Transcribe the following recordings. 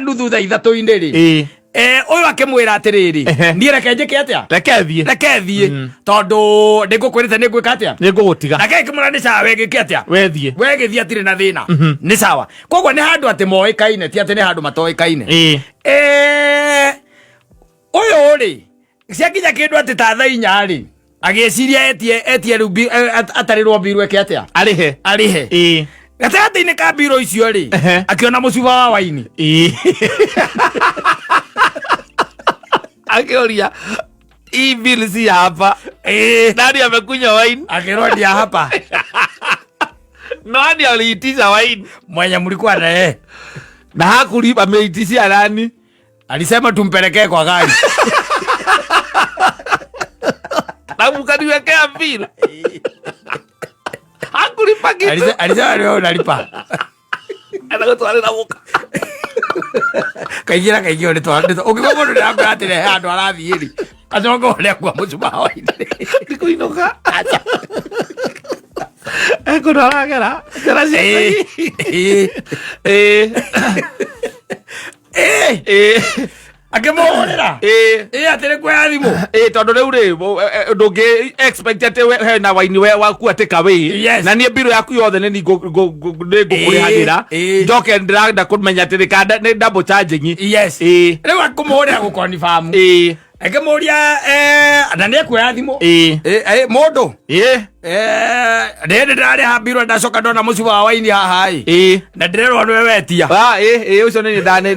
Nuthu thaa 3-inĩ rĩ, ũyũ akĩmwĩra atĩrĩrĩ, niĩ reke njĩke atĩa? Reke thiĩ. Reke thiĩ, tondũ ndĩngũkwĩrĩte nĩ ngwĩka atĩa? Nĩ ngũgũtiga. Nake akĩmwĩra nĩ sawa, we gĩke atĩa? We thiĩ. We gĩthiĩ, atirĩ na thĩna, nĩ sawa. Koguo nĩ handũ atĩ moĩkaine, ti atĩ nĩ handũ matoĩkaine. Ũyũ rĩ, ciakinya kĩndũ atĩ ta thaa 4 rĩ, agĩciria etie etie rĩu atarĩrwo mbirũ eke atĩa? Arĩhe. Arĩhe. Gatagatĩ-inĩ ka mbirũ icio rĩ, akĩona mũcuba wa waini. Akĩũria, "Hii bill si ya hapa? Nani amekunywa wine?" Akĩrwo ndia hapa. Nani aliitisha wine? Mwenye mlikuwa na yeye. Na hakulipa, ameitishia nani? Alisema tumpelekee kwa gari. Na mkaniwekea bill, hakulipa kitu. Alisema wewe unalipa. Anagũtwarĩra mũka. Kaingĩ na kaingĩ nĩ twa ũngĩkorwo mũndũ ndĩrakwĩra atĩ he handũ arathiĩ rĩ, acoka ũrĩa kwa mũcuba wa waini. Ndikũinũka, ekũndũ aragera njĩra cia. Akĩmũhũrĩra. Ĩ atĩ nĩ kuoya thimũ. Ĩ, tondũ rĩu rĩ, ndũngĩ expect atĩ hena waini we waku atĩ kawĩ. Na niĩ mbirũ yaku yothe nĩ nĩ ngũkũrĩhagĩra. Njoke ndĩrenda kũmenya atĩ nĩ double charging. Rĩu akũmũhũrĩra gũkonifam, akĩmũria na nĩ ekuoya thimũ. Mũndũ ndĩndĩ ndĩrarĩha mbirũ, ndacoka ndona mũcuba wa waini haha ĩ, na ndĩrerwo nĩwe wetia. Ah, ĩ, ũcio nĩ niĩ nĩ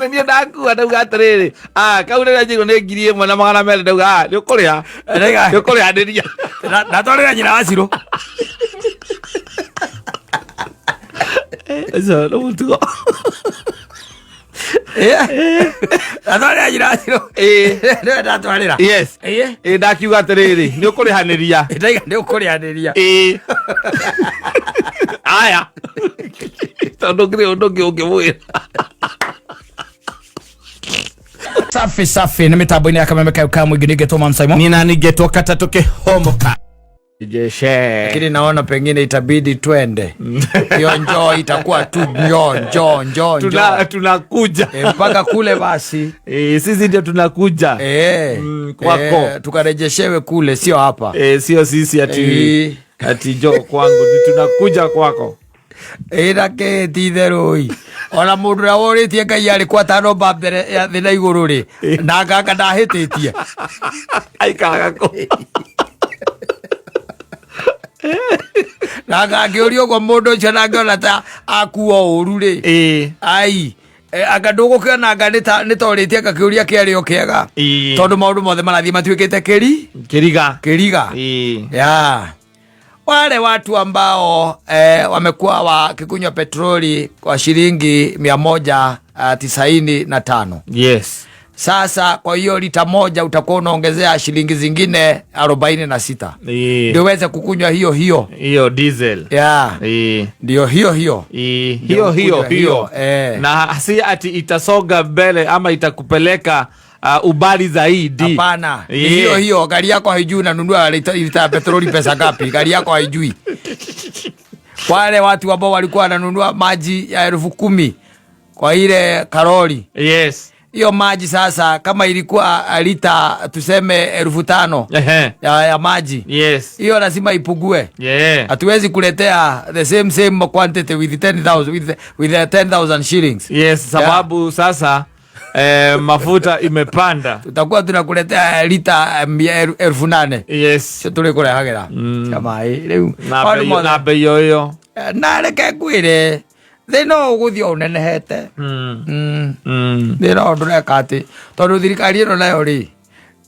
niĩ ndakua. Ndauga atĩrĩrĩ, ah, kau rĩrĩa njigua nĩ 1200, ndauga, "Ah, nĩ ũkũrĩha, nĩ ũkũrĩhanĩria." Ndatwarĩra nyina wa Cirũ. Ũcio nĩ mũtugo. Ndatwarĩra nyina wa Cirũ. Nĩwe ndatwarĩra. Ĩ, ndakiuga atĩrĩrĩ, nĩ ũkũrĩhanĩria. Ndaiga nĩ ũkũrĩhanĩria. Ĩ, aya, tondũ ngĩrĩ ũndũ ũngĩ ũngĩmwĩra. Safi safi, nĩ mĩtambo-inĩ ya Kameme kayo ka mũingĩ, nĩngetwo Mam Simon. Nina ningetwo katatũ kĩhomoka jeshe. Lakini naona pengine itabidi twende hiyo njoo, itakuwa tu njoo njoo njoo. Tuna, njoo tunakuja. Mpaka kule basi. Sisi ndio tunakuja. Kwako. Tukarejeshewe kule, sio hapa. Sio sisi ati ati njoo kwangu, ni tunakuja kwako. Ĩra kĩ ti itherũ-ĩ, ona mũndũ ũrĩa worĩtie Ngai arĩ kwa tano mba mbere ya thĩ na igũrũ rĩ, na nganga ndahĩtĩtie. Aikaraga kũ? Na ngangĩũria ũguo mũndũ ũcio na ngĩona ta akuo ũru rĩ. Ai, anga ndũgũkĩona anga nĩ ta ũrĩtie anga kĩũria kĩarĩ o kĩega, tondũ maũndũ mothe marathiĩ matuĩkĩte kĩri Kĩriga. Kĩriga. Ya wale watu ambao wamekuwa wakikunywa petroli kwa shilingi 195. Sasa kwa hiyo lita 1 utakuwa unaongezea shilingi zingine 46 ndio uweze kukunywa hiyo hiyo. Hiyo diesel. Ndio hiyo hiyo. Ndio Hiyo hiyo ukunywe hiyo. hiyo. Na si ati itasonga mbele ama itakupeleka ubali zaidi. Hapana, ni hiyo hiyo. Gari yako haijui unanunua lita ya petroli pesa ngapi. Gari yako haijui. Wale watu ambao walikuwa wananunua maji ya 10,000 kwa ile karoli. Hiyo maji sasa kama ilikuwa lita tuseme 5,000 ya maji. Hiyo lazima ipungue. Hatuwezi kuletea the same same quantity with 10,000, with the 10,000 shillings. Yes, sababu sasa mafuta imepanda. Tutakuwa tunakuletea lita 8,000. Sio tulikurehagira. Kama hii rĩu. Na Maũndũ mothe. Na bei hiyo hiyo. Na reke ngwĩre, thĩna ũyũ ũgũthiĩ o ũnenehete. Thĩna ũyũ ndũreka atĩ tondũ thirikari ĩno nayo rĩ,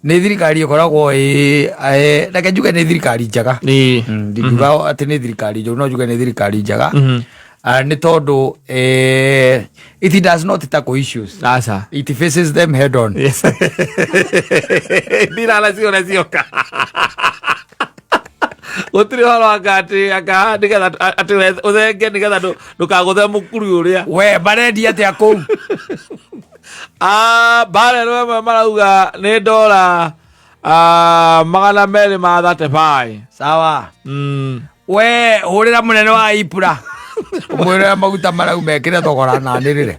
nĩ thirikari ĩkoragwo ĩ, reke njuge nĩ thirikari njega. Ndingiuga atĩ nĩ thirikari njũru, no njuge nĩ thirikari njega. Nĩ tondũ it does not tackle issues. Aca. It faces them head on. Yes. Ndirara ciona cioka. Gũtirĩ ũhoro anga atĩ anga nĩgetha atĩ ũthenge nĩgetha ndũkagũthe mũkuru ũrĩa. We marendia atĩa kũu? Barrel ĩmwe marauga nĩ ndora 235. Sawa. We hũrĩra mũnene wa Ipra. Ũmwĩre maguta marauma ekĩre thogora na anĩrĩre.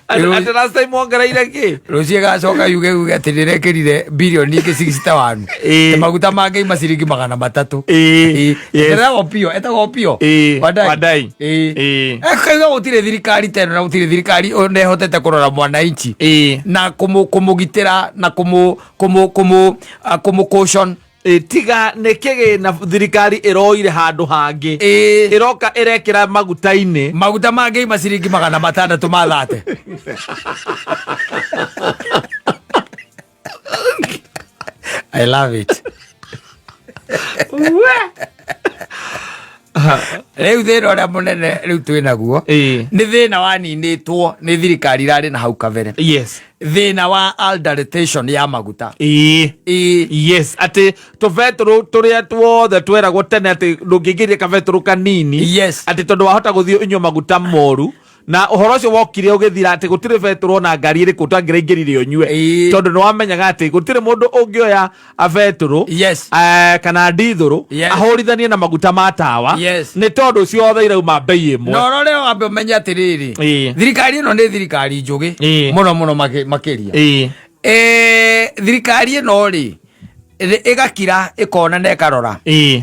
Atĩ last time wongereire kĩ? Rũciũ ĩgacoka yuge yuge atĩ nĩrekĩrire birioni ingĩ 61. Ĩĩ. Maguta mangĩima ciringi 300. Ĩĩ, yes. Etagwo Opio, etagwo Opio. Ĩĩ, Wandayi. Wandayi. Ĩĩ. Ĩĩ. Akauga gũtirĩ thirikari ta ĩno na gũtirĩ thirikari ona ĩhotete kũrora mwananchi Ĩĩ. na kũmũgitĩra na kũmũ kũmũ kũmũ kũmũ caution. Ĩ, tiga nĩ kĩgĩna thirikari ĩroire handũ hangĩ. Ĩĩ. Ĩroka ĩrekĩra maguta-inĩ. Maguta mangĩima ciringi 600 ma thate. I love it. Rĩu thĩna ũrĩa mũnene rĩu twĩ naguo Ĩĩ. nĩ thĩna waninĩtwo nĩ thirikari irarĩ na hau kabere. Yes. Thĩna wa adulteration ya maguta. Ĩĩ. Ĩĩ. Yes, atĩ tũbetũrũ tũrĩa tuothe tweragwo tene atĩ ndũngĩingĩria kabetũrũ kanini. Yes. Atĩ tondũ wahota gũthiĩ ũnyue maguta moru na ũhoro ũcio wokire ũgĩthira atĩ gũtirĩ betũrũ ona ngari ĩrĩkũ ũtangĩraingĩrire ũnyue. Ĩĩ. Tondũ nĩ wamenyaga atĩ gũtirĩ mũndũ ũngĩoya betũrũ Yes. kana ndithũrũ Yes. ahũrithanie na maguta ma tawa. Yes. Nĩ tondũ ciothe irauma bei ĩmwe. Na ũrore wambe ũmenye atĩrĩrĩ. Ĩĩ. Thirikari ĩno nĩ thirikari njũgĩ Ĩĩ. mũno mũno makĩria. Ĩĩ. Thirikari ĩno rĩ ĩgakira ĩkona na ĩkarora. Ĩĩ.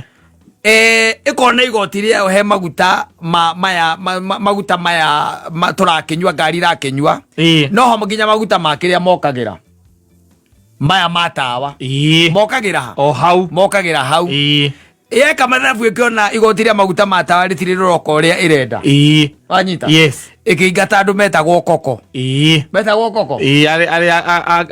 Ĩkona igoti rĩayo he maguta ma, maya ma, ma, maguta maya ma, tũrakĩnyua ngari irakĩnyua. Ĩĩ. No ho nginya maguta ma kĩrĩa mokagĩra maya ma tawa. Ĩĩ. Mokagĩra ha? O hau. Mokagĩra hau. Ĩĩ. Yeka mathabu ĩkĩona igoti rĩa maguta ma tawa rĩtirĩ rĩroka ũrĩa ĩrenda. Ĩĩ. Wanyita? Yes. Ĩkĩingata andũ metagwo koko. Ĩĩ. Metagwo koko? Ĩĩ, arĩa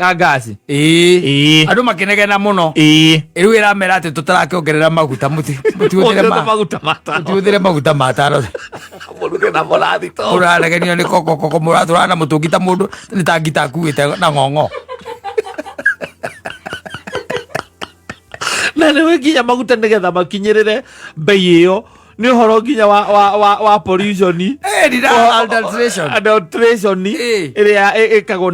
a ngasi. Ĩĩ. Ĩĩ. Andũ makĩnegena mũno. Ĩĩ. Rĩu ĩramera atĩ tũtarakĩongerera maguta mũtihũthĩre maguta ma tawa. Mũtihũthĩre maguta ma tawa. Mũrute na mũrathi to. Ũraregenio nĩ koko koko mũratũrana mũtũngi ta mũndũ nĩ ta ngita akuĩte na ng'ong'o. Na nĩ nginya maguta nĩgetha makinyĩrĩre bei ĩyo nĩ ũhoro nginya wa pollution. Adulteration. Adulteration ĩrĩa ĩkagwo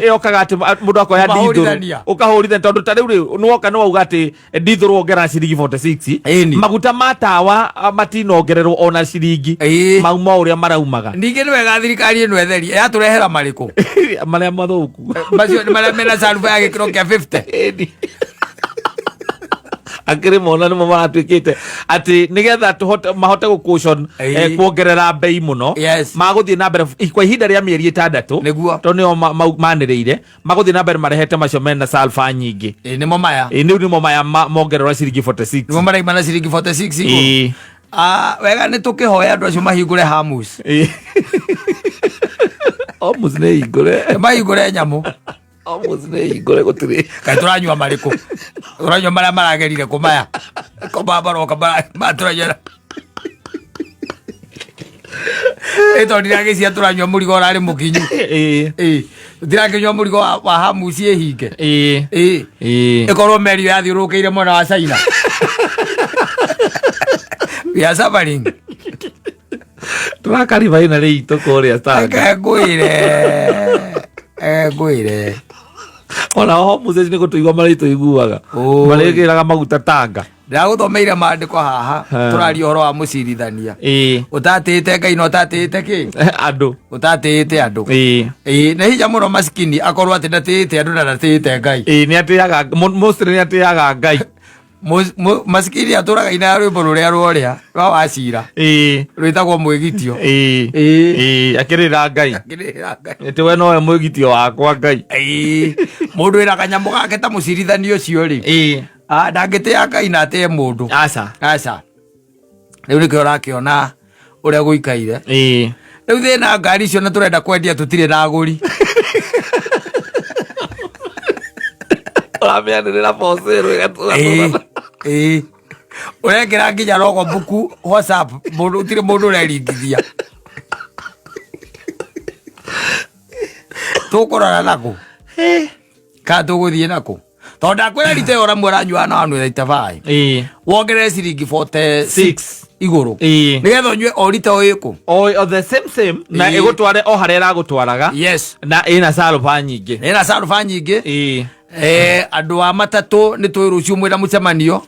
ĩyokaga atĩ mũndũ akoya ndithũrũ. Ũkahũrithania. Ũkahũrithania tondũ ta rĩu rĩ nĩwoka nĩwauga atĩ ndithũrũ wongerera ciringi 46. Ĩni. Maguta ma tawa matinongererwo ona ciringi. Mauma ũrĩa maraumaga. Ningĩ nĩ wega thirikari ĩno ĩtherie yatũrehera marĩkũ? Marĩa mathũku. Macio nĩ marĩa mena sulfur ya gĩkĩro kĩa 50. Ĩni. Akĩrĩ mona nĩmo maratuĩkĩte atĩ nĩgetha mahote gũcaution, kuongerera bei mũno. Yes. Magũthiĩ na mbere kwa ihinda rĩa mĩeri 6. Nĩguo. Tondũ nĩo manĩrĩire. Magũthiĩ na mbere marehete macio mena sulfur nyingĩ. Ĩĩ, nĩmo maya. Ĩĩ, rĩu nĩmo maya mongererwo ciringi 46. Nĩmo maraima na ciringi 46 igũrũ. Ĩĩ. Wega nĩ tũkĩhoya andũ acio mahingũre Hamus. Ĩĩ. Hamus nĩ hingũre. Mahingũre nyamũ. Hamus nĩ hingũre gũtirĩ. Kaĩ tũranyua marĩkũ? Tũranyua marĩa maragerire kũ maya? Kũ maroka tũranyua. Ĩ tondũ ndiragĩcia tũranyua mũrigo ũrarĩ mũkinyu. Ĩĩ. Ĩĩ. Tũtirakĩnyua mũrigo wa Hamus ĩhinge. Ĩĩ. Ĩĩ. Ĩĩ. Ĩkorwo meri ĩyo yathiũrũrũkĩire mwena wa China. We are suffering. Tũrakariba ina rĩitũ kũrĩa Tanga. Reke ngwĩre. Reke ngwĩre. Ona oho Moses nĩ gũtũigua marĩtũiguaga. Oi. Marĩgĩraga maguta Tanga. Ndĩragũthomeire maandĩko haha. Tũraria ũhoro wa mũcirithania. Ĩĩ. Ũtatĩĩte Ngai na ũtatĩĩte kĩ? Andũ. Ũtatĩĩte andũ. Ĩĩ. Ĩĩ, nĩ hinya mũno maskini akorwo atĩ ndatĩĩte andũ na ndatĩĩte Ngai. Ĩĩ, nĩ atĩaga, mostly nĩ atĩaga Ngai. Maskini atũraga ina ya rwĩmbo rũrĩa rworĩa rwa wacira. Ĩĩ. Rwĩtagwo mwĩgitio. Ĩĩ. Ĩĩ. Ĩĩ, akĩrĩra Ngai. Akĩrĩra Ngai. Ĩtĩ we nowe mwĩgitio wakwa Ngai. Ĩĩ. Mũndũ wĩna kanyamũ gake ta mũcirithania ũcio rĩ. Ĩĩ. Ndangĩtĩa Ngai na atĩe mũndũ. Aca. Aca. Rĩu nĩkĩo ũrakĩona ũrĩa gũikaire. Ĩĩ. Rĩu thĩna ngari icio na tũrenda kwendia tũtirĩ na agũri. Ũramĩanĩrĩra for sale ĩgatũra. Ĩĩ. Ĩĩ. Ũrekĩra nginya rogo mbuku WhatsApp, mũndũ ũtirĩ mũndũ ũreringithia. Tũkũrora nakũ? Kana tũgũthiĩ nakũ? Tondũ ndakwĩra rita ĩyo ũramwe ũranyua na wanũ itabai. Ĩĩ. Wongerere ciringi 46 Six. igũrũ. Ĩĩ. Nĩgetha ũnyue o rita o ĩkũ. O the same same na Ĩĩ. ĩgũtware o harĩa ĩragũtwaraga. Yes. Na ĩna sulfur nyingĩ. Ĩna sulfur nyingĩ. Ĩĩ. Andũ a matatũ nĩ tũĩ rũciũ mwĩna mũcemanio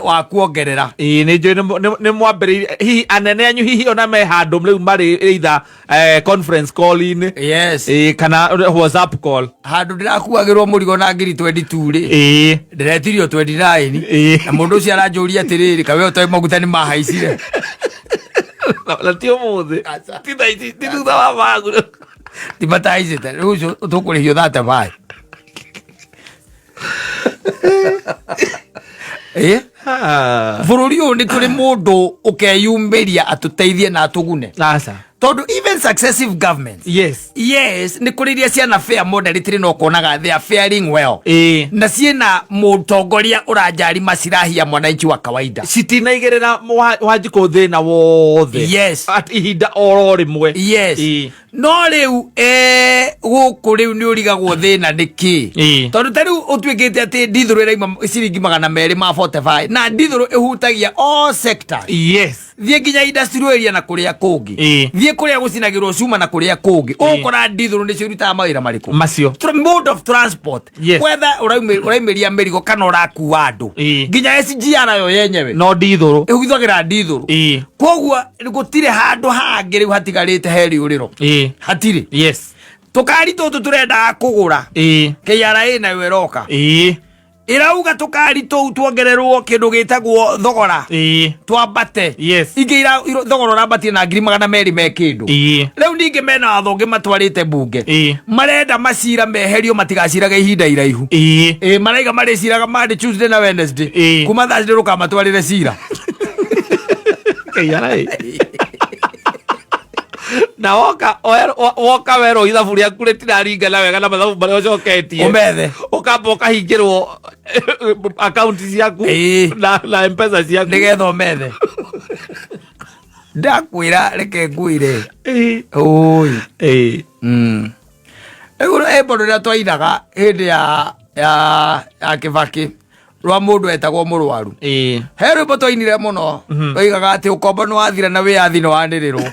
wa kuongerera. Ĩĩ, nĩ njũĩ nĩ mwambĩrĩirie hihi anene anyu hihi ona me handũ rĩu marĩ either conference call-inĩ, ĩĩ, kana WhatsApp call. Handũ ndĩrakuagĩrwo mũrigo na ngiri 22 rĩ, ndĩretirio 29. Na mũndũ ũcio aranjũria atĩrĩrĩ, kawe ũtoĩ maguta nĩ mahaicire? Na ti ũmũthĩ. Aca. Ti thaa ici, ti thutha wa magũrũ. Ti matahaicĩte, rĩu ũcio tũkũrĩhio 35. Bũrũri ũyũ nĩ kũrĩ mũndũ ũkeyumĩria atũteithie na atũgune? Aca. Tondũ even successive governments, yes, nĩ kũrĩ iria ciana fair moderately no konaga they are faring well, na ciĩna mũtongoria ũranjari macirahi ya mwananchi wa kawaida. Citinaigĩrĩra Wanjikũ thĩna wothe at ihinda oro rĩmwe. No rĩu gũkũ rĩu nĩ ũrigagwo thĩna nĩ kĩ, tondũ ta rĩu ũtuĩkĩte atĩ ndithũrũ ĩraima ciringi 245, na ndithũrũ ĩhutagia all sectors. Thiĩ nginya industrial area na kũrĩa kũngĩ, thiĩ kũrĩa gũcinagĩrwo cuma na kũrĩa kũngĩ, ũgũkora ndithũrũ nĩcio irutaga mawĩra marĩkũ? Macio. Mode of transport, whether ũraumĩria mĩrigo kana ũrakua andũ, nginya SGR yo yenyewe no ndithũrũ. Ĩhũthagĩra ndithũrũ. Koguo gũtirĩ handũ hangĩ rĩu hatigarĩte he rĩũrĩro. Hatirĩ. Tũkari tũtũ tũrendaga kũgũra, KRA nayo ĩroka, ĩrauga tũkari tũu tuongererwo kĩndũ gĩtagwo thogora, twambate. Ingĩ thogora ũrambatie na ngiri 200 me kĩndũ. Rĩu ningĩ mena watho ũngĩ matwarĩte mbunge, marenda macira meherio, matigaciraga ihinda iraihu. Ĩ maraiga marĩciraga Monday, Tuesday na Wednesday. Kuma Thursday rũkamatwarĩre cira. KRA. Na woka werwo ithabu rĩaku rĩtiraringana wega na mathabu marĩa ũcoketie, ũmethe. Ũkamba ũkahingĩrwo akaunti ciaku na Mpesa ciaku. Nĩgetha ũmethe. Ndakwĩra, reke ngwĩre. Ũĩ. Rĩu ĩmbo rĩrĩa twainaga hĩndĩ ya Kĩbakĩ rwa mũndũ etagwo mũrwaru, he rwĩmbo twainire mũno roigaga atĩ ũkombo nĩ wathira na wĩyathi nĩ wanĩrĩrwo.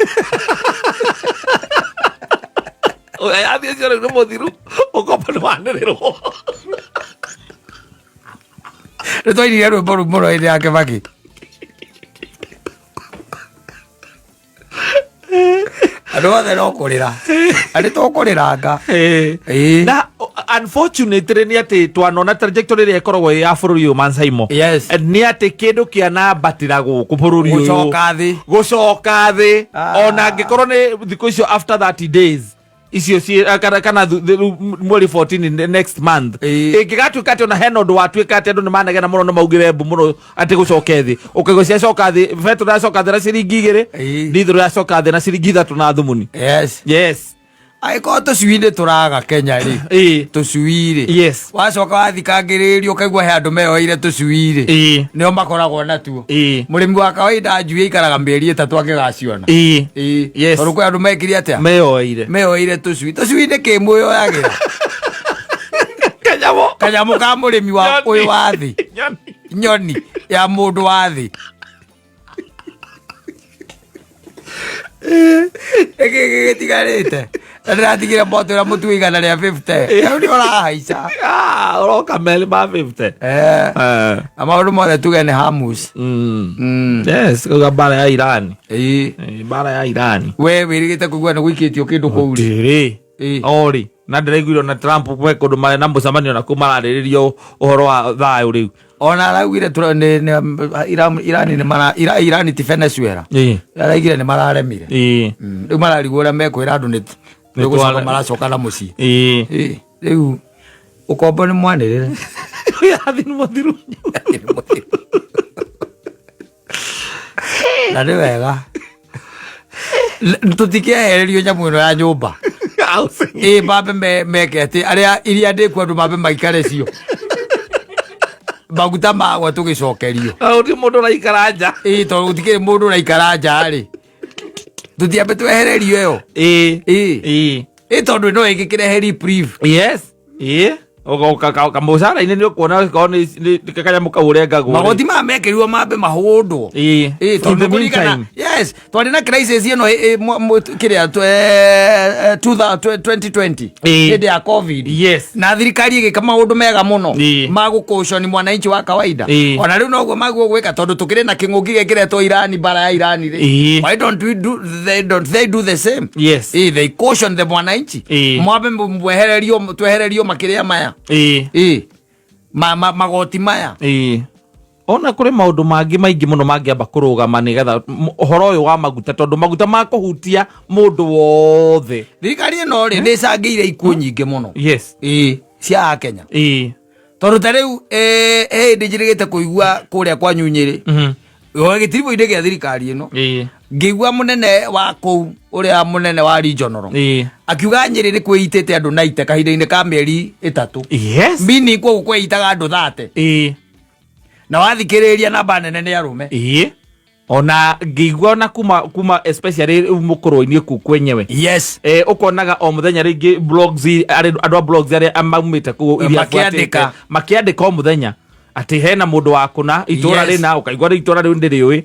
Wĩyathi ũcio rĩu nĩ mũthiru, ũkombo nĩ wanĩrĩrwo. Nĩ twainire rwĩmbo rũu mũno hĩndĩ ya Kĩbakĩ. Andũ othe no kũrĩra arĩ tũkũrĩranga. Na unfortunately nĩ atĩ twanona trajectory ĩrĩa ĩkoragwo ĩ ya bũrũri ũyũ, Mansaimo, nĩ atĩ kĩndũ kĩanambatĩra gũkũ bũrũri ũyũ, gũcoka thĩ. Gũcoka thĩ. Ona angĩkorwo nĩ thikũ icio after 30 days icio kana rĩu mweri 14 next month, ĩngĩgatuĩka atĩ ona hena ũndũ watuĩka atĩ andũ nĩ manegena mũno na maugire mbu mũno atĩ gũcoke thĩ, ũkaigua ciacoka thĩ, betũrũ yacoka thĩ na ciringi 2, ndithũrũ yacoka thĩ na ciringi 3 na thumuni. Angĩkorwo tũcui nĩ tũraga Kenya rĩ, tũcui rĩ, wacoka wathikangĩrĩrio ũkaigua he andũ meyoeire tũcui rĩ, nĩo makoragwo natuo. Mũrĩmi wa kawaida njui aikaraga mĩeri 3 angĩgaciona. Tondũ kwĩ andũ mekire atĩa? Meyoeire. Meyoeire tũcui. Tũcui nĩ kĩ mwĩyoyagĩra? Kanyamũ. Kanyamũ ka mũrĩmi wa Nyoni. ũyũ wa thĩ. Nyoni. Nyoni ya mũndũ wa thĩ ĩkĩ gĩtigarĩte na ndĩratigire moto ĩrĩa mũtu 150, rĩu nĩ ũrahaica. Ah, ũroka merĩ ma 50. Na maũndũ mothe tuge nĩ hamus. Yes, kauga mbara ya Irani. Mbara ya Irani. We wĩrĩgĩte kũigua nĩ gũikĩtio kĩndũ kũu rĩ? Rĩ orĩ na ndĩraiguire na Trump kwe kũndũ marĩ na mũcemanio na kũu mararĩrĩrio ũhoro wa thayũ rĩu. Ona araugire Irani nĩ mara Irani ti Venezuela. Araugire nĩ mararemire. Rĩu mararigwo ũrĩa mekwĩra andũ nĩ gũcoka maracoka na mũciĩ. Rĩu ũkombo nĩ mwanĩrĩre. Wĩyathi nĩ mũthiru. Na nĩ wega tũtikĩehererio nyamũ ĩno ya nyũmba. Housing. Ĩ mambe meke atĩ arĩa iria ndĩku andũ mambe maikare cio maguta magwa tũgĩcokerio. Na gũtirĩ mũndũ ũraikara nja. Ĩ tondũ gũtikĩrĩ mũndũ ũraikara nja rĩ, tũtiambe twehererio ĩyo. Ĩ tondũ no ĩngĩkĩrehe reprieve. Yes. Kamũcara-inĩ nĩ ũkuona korwo nĩ kanyamũ kau ũrengagwo rĩ. Magoti maya mekĩrirwo mambe mahũndwo. Ĩĩ. Ĩ, tondũ In the kũringana meantime. yes, twarĩ na crisis ĩno kĩrĩa 2020 hĩndĩ ya COVID. Na thirikari ĩgĩka maũndũ mega mũno ma gũkũconi mwananchi wa kawaida. Ona rĩu noguo maguo gwĩka, tondũ tũkĩrĩ na kĩng'ũki gĩkĩretwo Irani, mbara ya Irani rĩ. Why don't we do they don't they do the same? They caution the mwananchi. Mwambe mwehererio, twehererio makĩrĩa maya. Magoti maya. Ona kũrĩ maũndũ mangĩ maingĩ mũno mangĩamba kũrũgama nĩgetha ũhoro ũyũ wa maguta, tondũ maguta makũhutia mũndũ wothe. Thirikari ĩno rĩ, nĩ ĩcangĩire ikuũ nyingĩ mũno. Cia Akenya. Tondũ ta rĩu, hĩndĩ njĩrĩgĩte kũigua kũrĩa kwa Nyunyĩrĩ, gĩtiribũ-inĩ gĩa thirikari ĩno, ngĩigua mũnene wa kũu, ũrĩa mũnene wa regional, akiuga Nyĩrĩ nĩ kwĩitĩte andũ naite kahinda-inĩ ka mĩeri 3. Meaning kũu kwĩitaga andũ 30. Na wathikĩrĩria namba nene nĩ arũme. Ona ngĩigua ona kuma especially rĩu mũkũrũ-inĩ kũu kwenyewe. Ũkonaga o mũthenya rĩngĩ blogs, andũ a blogs arĩa maumĩte kũu iria Makĩandĩka. buatĩte, makĩandĩka o mũthenya atĩ hena mũndũ wa kũna itũra rĩna, ũkaigua rĩ itũra rĩu ndĩrĩũĩ,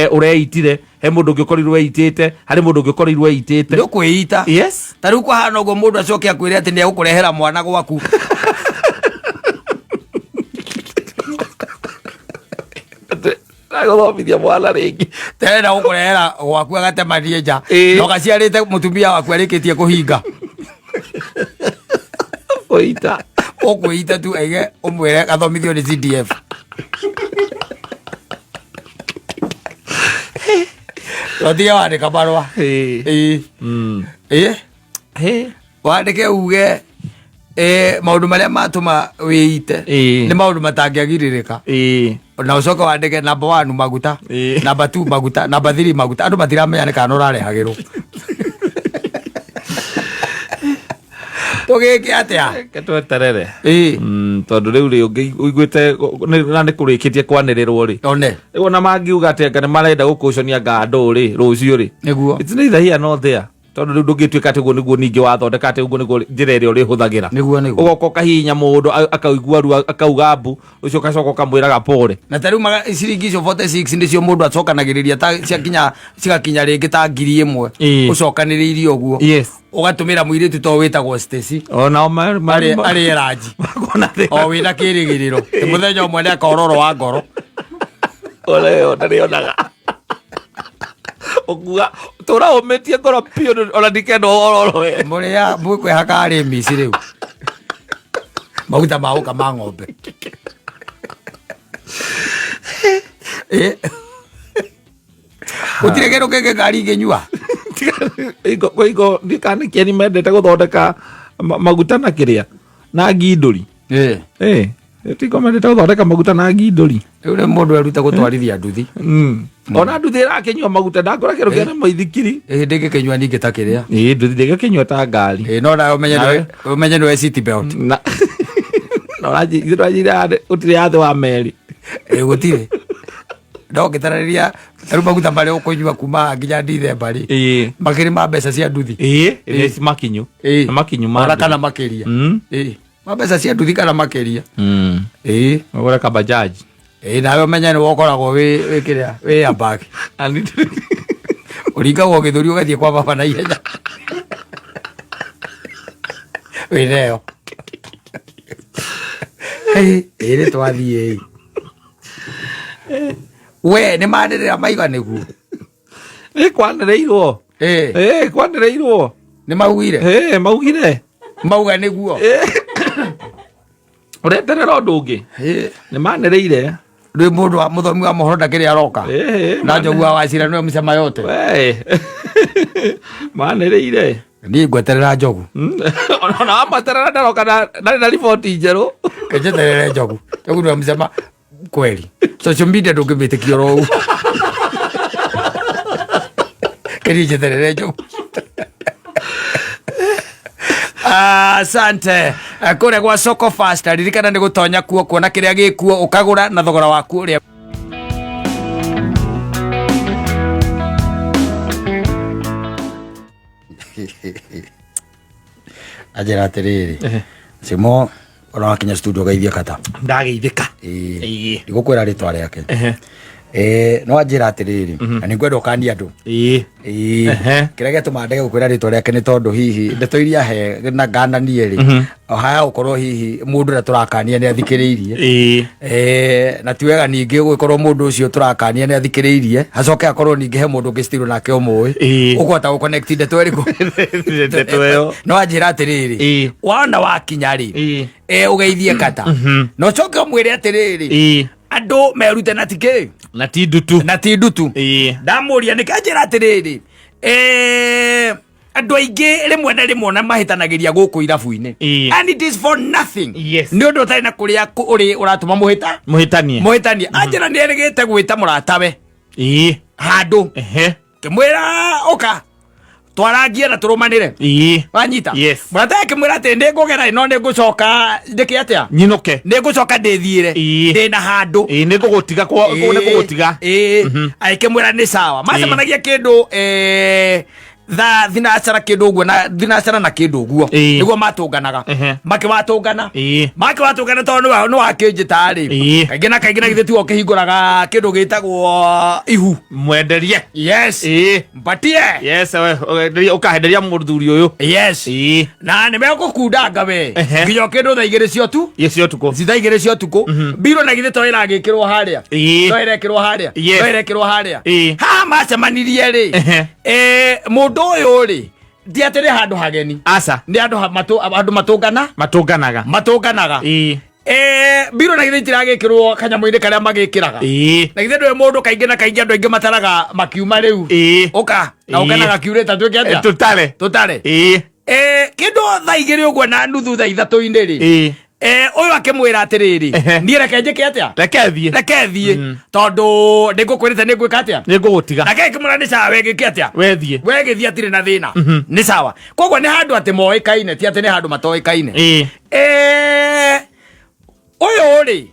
ũreitire, he mũndũ ũngĩ ũkorirwo eitĩte, harĩ mũndũ ũngĩ ũkorirwo eitĩte. Nĩ ũkwĩita. Ta rĩu kwahana ũguo mũndũ acoke akwĩre atĩ nĩ egũkũrehera mwana gwaku. Agũthomithia mwana rĩngĩ. Tena gũkũrehera gwaku agatemanie nja. Na ũgaciarĩte mũtumia waku arĩkĩtie kũhinga. Kũita. Ũkwĩita tu aige ũmwĩre gathomithio nĩ CDF. Tũtige wandĩka marũa. Wandĩke uge, maũndũ marĩa matũma wĩite nĩ maũndũ matangĩagirĩrĩka. Na ũcoke wandĩke number 1 maguta, number 2 maguta, number 3 maguta. Andũ matiramenya nĩ kana ũrarehagĩrwo. Tũgĩke atĩa? Reke tweterere. Tondũ rĩu rĩ, ũngĩ ũiguĩte, na nĩ kũrĩkĩtie kwanĩrĩrwo rĩ. One. Rĩu ona mangiuga atĩ anga nĩ marenda gũkũconia anga andũ rĩ, rũciũ rĩ. Nĩguo. It's neither here nor there. Tondũ rĩu ndũngĩtuĩka atĩ ũguo nĩguo ningĩ wathondeka atĩ ũguo nĩguo njĩra ĩrĩa ũrĩhũthagĩra. Nĩguo, nĩguo. Ũgoka ũkahihinya mũndũ, akaigua ruo, akauga mbu, ũcio ũgacoka ũkamwĩraga pole. Na ta rĩu ciringi icio 46 nĩcio mũndũ acokanagĩrĩria ta ciakinya, cigakinya rĩngĩ ta ngiri ĩmwe. Ũcokanĩrĩirie ũguo. Ũgatũmĩra mũirĩtu to wĩtagwo Stacy. Ona o Arĩ eranji. Makona thĩna. O wĩna kĩrĩgĩrĩro. Ti mũthenya ũmwe nĩ akororo wa ngoro. Ole, ona nĩonaga. Ũkuga, tũra ũmĩtie ngoro biũ, ona ndikenda ũhoro we. Mũrĩa, mũkwĩhaka arĩ mici rĩu. Maguta ma gũkama ng'ombe. Gũtirĩ kĩndũ kĩngĩ ngari ingĩnyua. Ingo, ingo, ndikana kĩeni mendete gũthondeka maguta na kĩrĩa, na ngindũri. Tingo mendete gũthondeka maguta na ngindũri. Rĩu nĩ mũndũ erute gũtwarithia nduthi. Ona nduthi ĩrakĩnyua maguta, ndakora kĩndũ kĩna maithikiri. Ndĩngĩkĩnyua ningĩ ta kĩrĩa. Nduthi ndĩngĩkĩnyua ta ngari. No nawe Nawe? ũmenye nĩwe seat belt. Na ũranjĩ-, ũranjĩra gũtirĩ ya thĩ wa meri. Gũtirĩ. No ngĩtarĩria, ta rĩu maguta marĩa ũkũnyua kuma nginya Dithemba rĩ, makĩrĩ ma mbeca cia nduthi. Nĩ makinyu. Nĩ makinyu ma Ona nduthi. kana makĩria. Ma mbeca cia nduthi kana makĩria. Ũgũre kabajaji. Nawe ũmenye nĩ wokoragwo wĩ kĩrĩa, wĩ airbag. Ani- Ũringagwo gĩthũri ũgathiĩ kwa baba na ihenya. Wĩ nayo. Nĩ twathiĩ. We, nĩ manĩrĩra maiga nĩguo. Nĩ kwanĩrĩirwo. Kwanĩrĩirwo. Nĩ maugire? Maugire. Mauga nĩguo. Ũreterera ũndũ ũngĩ? Nĩ manĩrĩire. Rĩ mũndũ wa mũthomi wa mohoro ndakĩrĩ aroka. Na Njogu wa Wachira nĩwe mcema yote. Manĩrĩire. Niĩ ngweterera Njogu. Ona wamweterera ndaroka ndarĩ na riboti njerũ. Njeterere Njogu. Njogu nĩwe mcema kweli. Social media ndũngĩmĩtĩkia oro ũguo. Kĩri njeterere Njogu. Asante. Kũrĩa gwa Soko Fast, ririkana nĩ gũtonya kuo kuona kĩrĩa gĩkuo ũkagũra na thogora waku ũrĩa. Anjĩra atĩrĩrĩ, Simo, Ona wakinya studio geithie kata. Ndageithĩka. Ĩĩ. Ĩĩ. Ndigũkwĩra rĩtwa rĩake. Ehe. No anjĩra atĩrĩrĩ, na nĩngwenda ũkanie andũ. Ĩĩ. Ĩĩ. Ehe. Kĩrĩa gĩatũma ndege gũkwĩra rĩtwa rĩake nĩ tondũ hihi ndeto iria he na ngananie rĩ, haya gũkorwo hihi mũndũ ũrĩa tũrakania nĩ athikĩrĩirie. Ĩĩ. Na ti wega ningĩ gũgĩkorwo mũndũ ũcio tũrakania nĩ athikĩrĩirie, hacoke akorwo ningĩ he mũndũ ũngĩ still nake ũmũĩ Ĩĩ. ũkũhota gũconnect ndeto ĩrĩkũ. Ndeto ĩyo. No anjĩra atĩrĩrĩ, Ĩĩ. wona wakinya rĩ, Ĩĩ. Ũgeithie kata na ũcoke ũmwĩre atĩrĩrĩ, Ĩĩ. andũ merute na tikĩ Na ti ndutu. Na ti ndutu. Ĩĩ. Ndamũria nĩkĩ, anjĩra atĩrĩrĩ, andũ aingĩ rĩmwe na rĩmwe ona mahĩtanagĩria gũkũ irabu-inĩ Ĩĩ. and it is for nothing. Yes. Nĩ ũndũ ũtarĩ na kũrĩa ũrĩ ũratũma mũhĩta Mũhĩtanie. Mũhĩtanie. Anjĩra nĩ erĩgĩte gwĩta mũratawe Ĩĩ. handũ, Ehe. kĩmwĩra ũka twarangie na tũrũmanĩre. Ĩĩ. Wanyita? Yes. Mũrata akĩmwĩra atĩ nĩ ngũgera, no nĩ ngũcoka ndĩke atĩa? Nyinũke. Nĩ ngũcoka ndĩthiĩre. Ĩĩ. Ndĩna handũ. Ĩĩ, nĩ ngũgũtiga kwa nĩ ngũgũtiga. Ĩĩ, agĩkĩmwĩra nĩ sawa. Macemanagia kĩndũ thaa thinacara kĩndũ ũguo na thinacara na kĩndũ ũguo. Ĩĩ. Nĩguo matũnganaga. Ehe. Makĩwatũngana. Ĩĩ. Makĩwatũngana tondũ nĩ wakĩnjĩta rĩ, Ĩĩ. kaingĩ na kaingĩ na githĩ tiwe ũkĩhingũraga kĩndũ gĩtagwo ihu? Mwenderie. Yes. Ĩĩ. Mpatie. Yes, we ũkenderia- ũkahenderia mũthuri ũyũ. Yes. Ĩĩ. Na nĩ megũkundanga we Ehe. nginya kĩndũ thaa 2 cia tu Ĩ cia ũtukũ. thaa 2 cia ũtukũ, mbirũ na githĩ to ĩragĩkĩrwo harĩa? Ĩĩ. To ĩrekĩrwo harĩa? Yes. To ĩrekĩrwo harĩa? Ĩĩ. Haha macemanirie rĩ, Ehe. Mũndũ ũyũ rĩ, ti atĩ nĩ handũ hageni. Aca. Nĩ andũ andũ matũngana. Matũnganaga. Matũnganaga. Ĩĩ. Mbirũ na githĩ itiragĩkĩrwo kanyamũ-inĩ karĩa magĩkĩraga? Ĩĩ. Na githĩ ndũĩ mũndũ kaingĩ na kaingĩ andũ aingĩ mataraga makiuma rĩu? Ĩĩ. Ũka na Ĩĩ. ũka na gakiurĩta tuĩke atĩa? Tũtare. Tũtare. Ĩĩ. Kĩndũ thaa 2 ũguo na nuthu, thaa 3-inĩ rĩ, Ĩĩ. Ũyũ akĩmwĩra atĩrĩrĩ, Ehe. niĩ reke njĩke atĩa? Reke thiĩ. Reke thiĩ tondũ nĩ ngũkwĩrĩte nĩ ngwĩka atĩa? Nĩ ngũgũtiga. Nake akĩmwĩra nĩ sawa, we gĩke atĩa? We thiĩ. We gĩthiĩ, atirĩ na thĩna, nĩ sawa. Koguo nĩ handũ atĩ moĩkaine, ti atĩ nĩ handũ matoĩkaine. Ĩĩ. Ũyũ rĩ,